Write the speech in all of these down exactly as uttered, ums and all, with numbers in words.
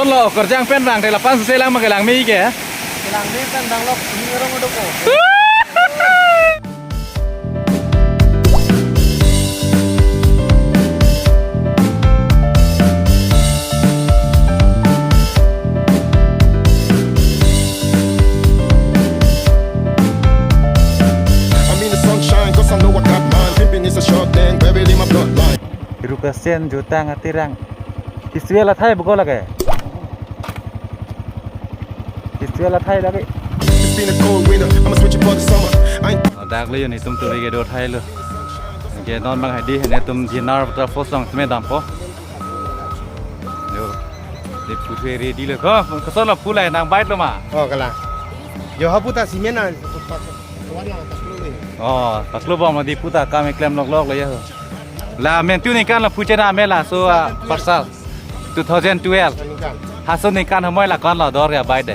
Lo, kerjang pen bang, tela pan selang ma kelang me ke. Kelang me pen bang lo, ini orang udah ko. I'm in the sunshine, 'cause I know I got mine. Pimping is a sure thing, buried in my bloodline. Rukasen jutang atirang. Kiswel athai buko lage. Kiswel athai lage. It's been a cold winter, I'ma switch it for the summer. I ain't Dak lo yun itum turi ke do thai lo. Ke non bang hadi hene tum Dinar waterfalls along tame dampo. Yo. Di putri ready lo. Ko, koson lo pulai nang bike lo ma. Oh, kala. Yo hapu ta cement na. Oh, paklo bom di puta kami klem lok lok lo ya. La mentu ningkan la puchena me laso, ah, parsal. Two thousand twelve. Ningkan. Haso ningkan humoi la kon lo dor ya bai de.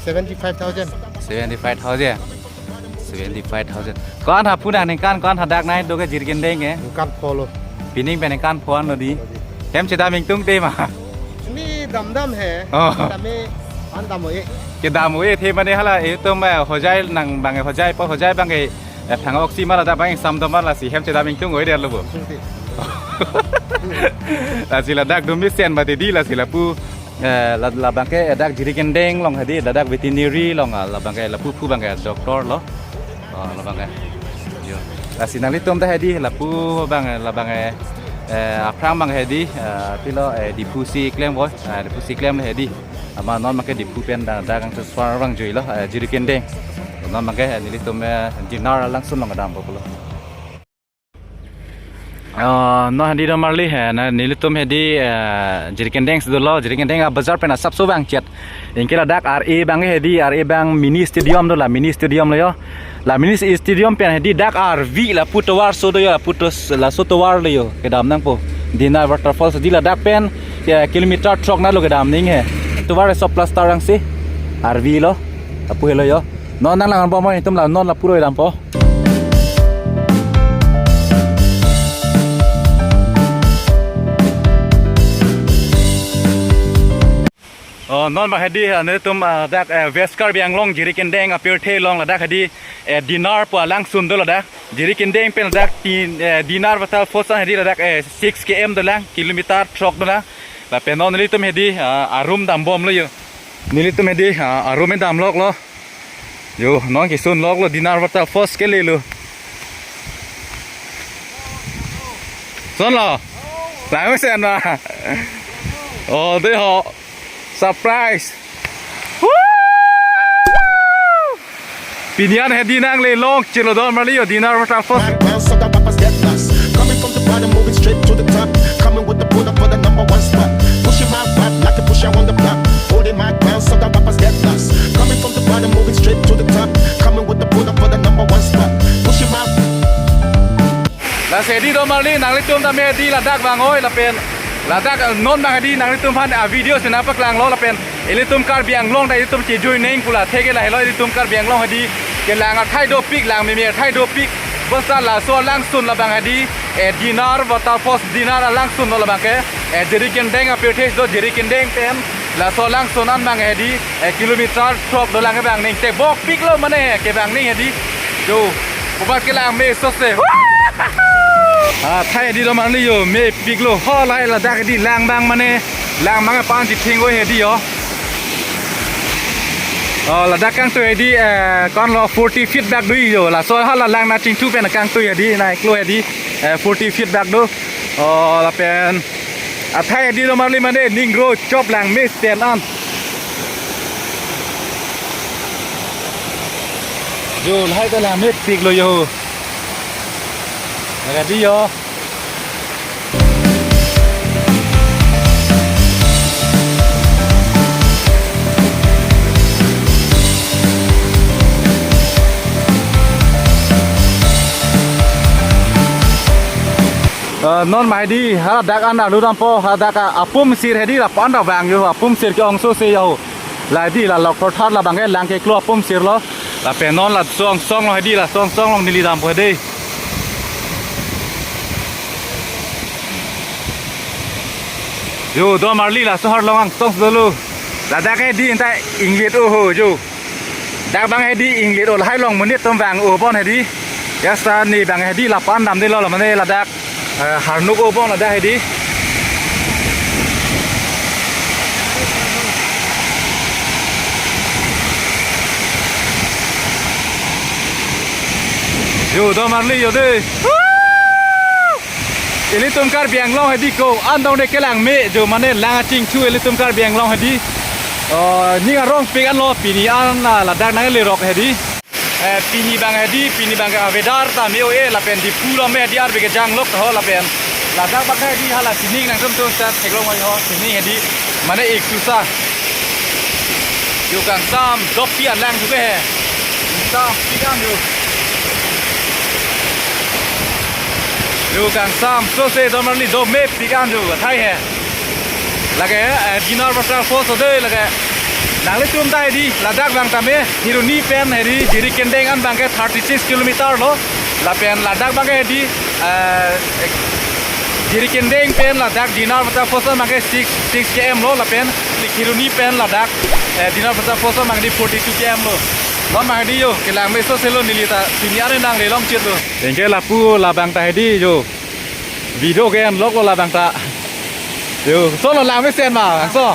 Seventy-five thousand. Seventy-five thousand. Seventy-five thousand. Kon ha puna ningkan kon ha dak nai do ke Jirikindeng ke. Ningkan pho lo. Pining pe ningkan pho an lo di. Hem chedam ingtung te ma. Ni dam dam he. Oh. Dam e an dam o e. Kedam o e the mane hala itum, eh, hojai nang bang hojai po hojai bang eh, eh, thang oksi mala da bang sam do mala si hem chedam ingtung o e der lo bo. Sungti. Lasi ladak dum mesen mati di lasi lapu, eh, la, labang ke dak Jirikindeng along hadi ladak veterinary along, ah, labang ke lapu pu bang ke doctor lo. Oh, labang ke. Yo. Lasi nanglitum ta hadi lapu bang, labang, eh, eh, aphrang bang hadi, eh, pilo, eh, Diphu si klem boy, eh, Diphu si klem hadi. Ama non make Diphu pen da, da kang seswar bang jui lo, eh, Jirikindeng. Non make, eh, nelitum, eh, Dinar alangsun along dampo pulo. Oh, non hadi do marli he, na nelitum hadi, eh, Jirikindeng si dolo, Jirikindeng a bazar pen asapso bang chet. Ingke ladak R A bang hadi, R A bang mini stadium do la, mini stadium lo yo. La mini stadium pen hadi dak arvi lapu tovar so do yo, lapu tos, laso tovar lo yo, kedam nangpo. Dinar waterfalls hadi ladak pen, ya, kilometer throk na lo kedam ning he. Tovar so plaster ang si, arvi lo, lapu helo yo. Non nang lang bom itum la, non lapu ro dampo. Oh, non bang hadi, ah, netum, ah, dak, eh, West Karbi Anglong, Jirikindeng apirthe along ladak hadi, eh, Dinar pu alangsun do ladak. Jirikindeng pen ladak tin, eh, Dinar waterfalls hadi ladak, eh, six K M do lang, kilometer throk do lang. Lapen non nelitum hadi, ah, arum dam bom lo yo. Nelitum hadi, ah, arum dam lok lo. Yo, non kisun lok lo Dinar waterfalls ke le lo. Son lo. Lang mesen ma. Oh, de ho. Surprise. Woo! Pini an hadi nangle long chelo don marli yo Dinar waterfalls. Background, so the rappers get lost. Coming from the bottom, moving straight to the top. Coming with the bullet for the number one spot. Pushing my vibe like a pusher on the block. Holding my ground, so the rappers get lost. Coming from the bottom, moving straight to the top. Coming with the bullet for the number one spot. Pushing my Lasi hadi do marli nanglitum tame hadi ladak bang oi lapen. Ladak, eh, non bang hadi nanglitum aphan a video si nangpaklang lo lapen. Ilitum Karbi Anglong ta ilitum chejui neng pu la theke lahelo ilitum Karbi Anglong hadi kelang athai dopik lang mimi athai dopik. Basta laso alangsun labang hadi, eh, Dinar waterfalls Dinar alangsun lo labang ke, eh, Jirikindeng apirthe do Jirikindeng pen. Laso alangsun an bang hadi, eh, kilometer throk do lang kevang neng te bok pik lo mane kevang neng hadi. Jo, ubat kelang me so se. Ah, thai hadi do marli yo, mepik lo, ho lai ladak hadi lang bang mane, lang bang pan chithing oi hadi yo. Oh, ladak kangtui hadi, eh, kon lo forty feet bak do yo, laso hala lang nangchingthu pen kangtui hadi, nang-iklo hadi, eh, forty feet bak do. Oh, lapen athai hadi do marli mane, ning ro chop lang mesen an. Jo, lahai ta lang mepik lo yo. Laga di yo. Eh, non mai di, ha dak an arlu dampo, ha dak a-, apum sir hedi la pan da bang yo, apum sir ke-ong so se yo. La di la lok thor thar labang ke lang keklo apum sir lo. Lapen non laso angsong lo hedi, laso angsong lo neli dampo hedi. Yo, don marli, laso arlong angsong dolo. Ladak hedi anta inglit o ho, yo. Dak abang hedi inglit o, lahai along monit atum vang o bon hedi. Ya sa ne abang hedi lapu-an damdelo, la mane ladak, eh, arnuk o bon ladak hedi. Yo, don marli, yo de. Ilitum Karbi Anglong hedi ko-an dong de kelang me, yo mane lang achingthu ilitum Karbi Anglong hedi. Oh, ning arongpik anlo pini an, ah, ladak nanglerok hedi. Eh, pini abang hedi, pini abang ke weather ta me o-e lapen Diphu lo me hedi arve kejang lok ho lapen. Ladak abang hedi hala sining nangtum tu sa theklong mai ho sining hedi mane ik susa. Yo kangsam dopi an lang thuke he. Kangsam pik an yo. Yo kangsam sose don marli do mepik an yo athai he. Lake, eh, Dinar Waterfalls ode lake. Nanglitum ta hedi, ladak abang tame, Kheroni pen hedi, Jirikindeng an abang ke thirty six kilometer lo. Lapen ladak abang ke hedi, eh, Jirikindeng pen ladak Dinar Waterfalls abang ke six, six K M lo. Lapen Kheroni pen ladak, eh, Dinar Waterfalls abang di forty two K M lo. Non abang hedi yo, kelang me sose lo neli ta, pini an nangle longchit lo. Anke lapu labang ta hedi yo. Video game lok lo labang ta. Yo, son lo lang mesen ma, so. Ah,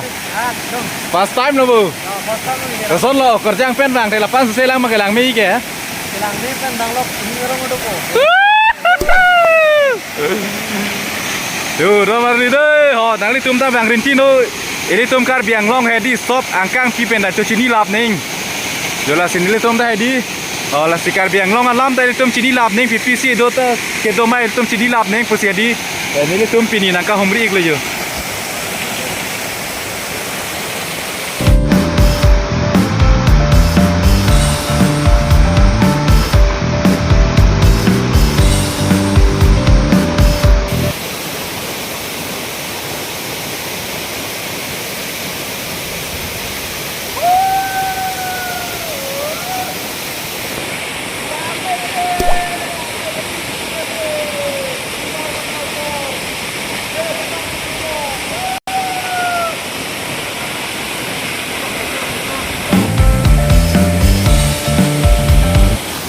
dong. First time lo bu. Oh, first time lo ya. Son lo, kerjang pen abang, te lapu-an sose lang ma kelang me ke. Kelang me pen abang lok, ini orang udah ko. Yo, don marli de, ho, nanglitum ta abang rinti no. Ilitum Karbi Anglong hedi sop angkang pi pen ta chochini lap ning. Yo lasi nelitum ta hedi. Oh, lasi Karbi Anglong alam ta ilitum chini lap ning, P P C do ta kedo ma ilitum chini lap ning pusi hedi. Eh, nelitum pini nangkahumri iklo yo.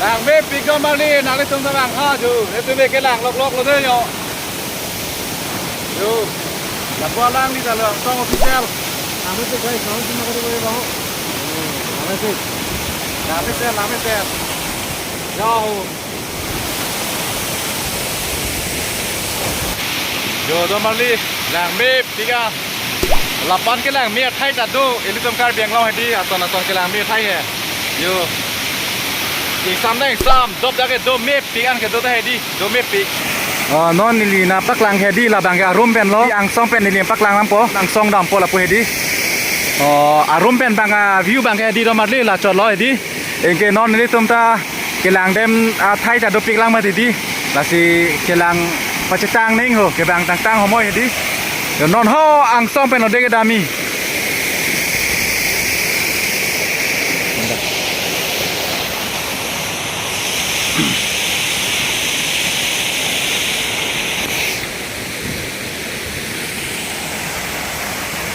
Lang mepik don marli, nanglitum ta lang ha jo, ilitum ke lang lok lok lo de yo. Yo, lapu alang di dalam song official. Lang mepik guys, lang mepik makasih banyak banget. Lang mepik. Lang mepik, lang mepik. Yo. Yo, don marli, lang mepik a. Lapu-an kelang me athai ta do, ilitum Karbi Anglong hedi, aton aton kelang me athai he. Yo. Ingsam ta ingsam, dop dak ke do mepik an kedo ta hedi, do mepik. Oh, non neli nangpaklang hedi labang ke arum pen lo, angsong pen neli paklang nangpo, angsong dampo lapu hedi. Oh, arum pen abang a view abang ke hedi don marli lachot lo hedi. Anke non nelitum ta kelang dam athai ta dopik lang mati di. Lasi kelang pachetang ning ho, kevang tangtang homoi hedi. Yo non ho angsong pen lo de kedam me.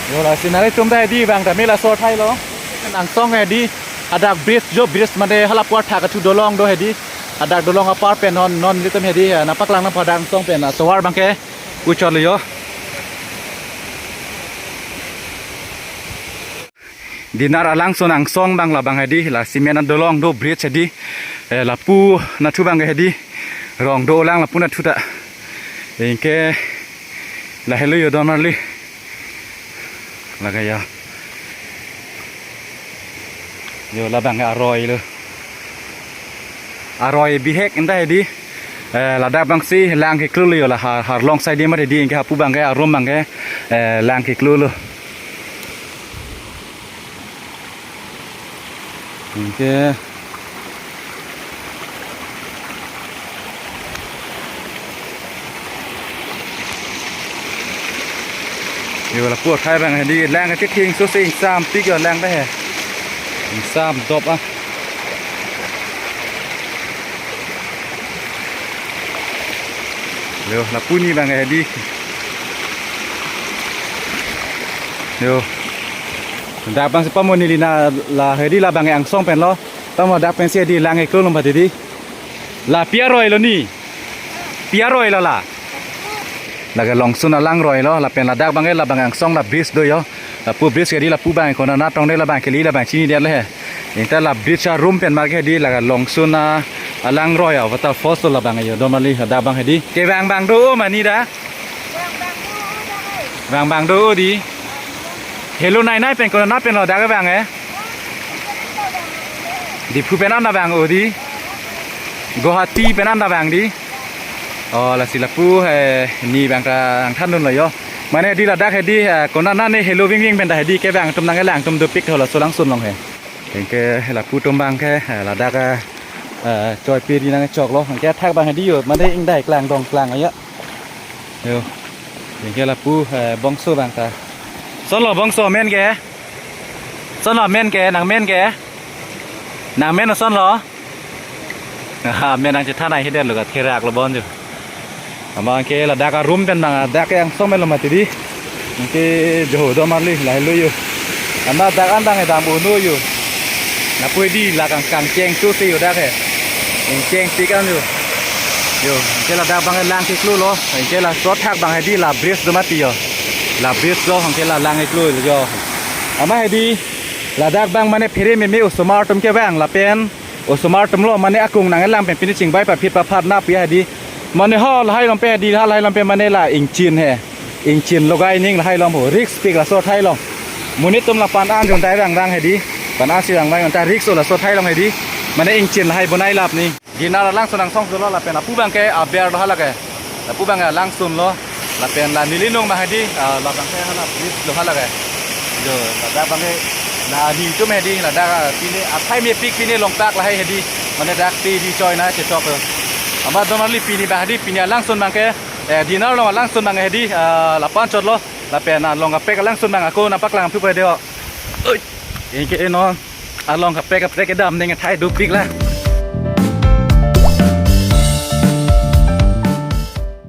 Yo lasi nanglitum ta hedi abang ta me laso athai lo. Angsong hedi. Hadak bridge jo, bridge mane hala puar thak athu dolong do hedi. Hadak dolong apar pen non, non nelitum hedi, eh, nangpaklang nangpo hadak angsong pen, ah, tovar abang ke. Kuchor lo yo. Dinar alangsun angsong abang labang hedi, la cement adolong do bridge hedi. Eh, lapu nathu abang ke hedi. Rong dolang lapu nathu ta. Anke lahelo yo don marli. Lake ya. Yo labang aroi lo. Aroi bihek anta hedi. Eh, ladak abang si lang keklu lo yo la har, arlong side mat hedi anke hapu abang ke arum abang ke, eh, lang keklu lo. Anke yo lapu athai abang hedi lang kething sose ingsam pik yo lang ta he. Ingsam dop a. Yo lapu ni abang hedi. Yo. Dak abang si pamo neli na la hedi labang angsong pen lo. Tamo dak pensi hedi lang iklo lom pati di. La pi aroi lo ni. Pi aroi lo la. Lake Longsun alangroi lo, lapen ladak abang ke labang angsong la bridge do yo. Lapu bridge ke di lapu abang konat tong de labang kali labang chini dia le he. Ingta la bridge arum pen marke di lake Longsun alangroi a waterfalls lo labang yo. Domali ladak abang hedi. Kevang bang do mane dak. Vang bang do di. Helo nai nai pen konat pen lo dak abang eh. Diphu pen an abang o di. Guwahati pen an abang di. Oh, lasi lapu he ni abang ta angthan dun lo yo. Mane di ladak hedi he konat ne helo ving ving pen ta hedi kevang atum nangkelang atum dopik holo solangsun long he. Anke lapu atum abang ke he ladak eh, choi pi di nangchok lo. Anke athak abang hedi yo. Mane ingdai klang dong klang ya. Yo. Anke lapu eh, bongso abang ta. Son lo bongso amen ke. Son lo amen ke, nangmen ke. Nangmen son lo. Ah, amen nangchethan ai hedi lo ka therak lo bon jo. Ama ke ladak arum pen abang dak ke angsong pen lo mati di. Anke jo domali lahelo yo. Ama dak an abang dam uno yo. Lapu hedi lakang kangcheng tu si yo dak he. Ingcheng tik an yo. Yo, anke ladak abang lang iklo lo. Anke laso athak abang hedi la bridge do mati yo. La bridge lo anke la lang iklo yo. Ama hedi ladak abang mane phere meme osomar atum kevang lapen osomar atum lo mane akung nangkelang pen pini chingbai paphit paphat na pi hedi. Mane ho lahai along pen hedi, ha lahai along pen mane la ingchin he. Ingchin logai ning lahai along ho risk pik laso athai along. Monit atum la pan an jun tai vang vang hedi. Pan an si vang vang ta risk o laso athai along hedi. Mane ingchin lahai bonai lap ni. Dinar alangsun angsong dolo lapen lapu abang ke aber lo halake. Lapu abang alangsun lo. Lapen la neli nung abang hedi, ah, labang ke hala bridge lo halake. Jo, ladak abang ke na di tum hedi, ladak, ah, pini athai mepik pini longtak lahai hedi. Mane dak ti di choi na chechok lo. Ama domali pini abang hedi, pini alangsun abang ke, eh, dinar along alangsun abang hedi, ah, lapu anchot lo. Lapen along kaprek alangsun abang ako nangpaklang thu pa de ho. Oi. Anke non along kaprek kaprek kedam ning athai dopik la.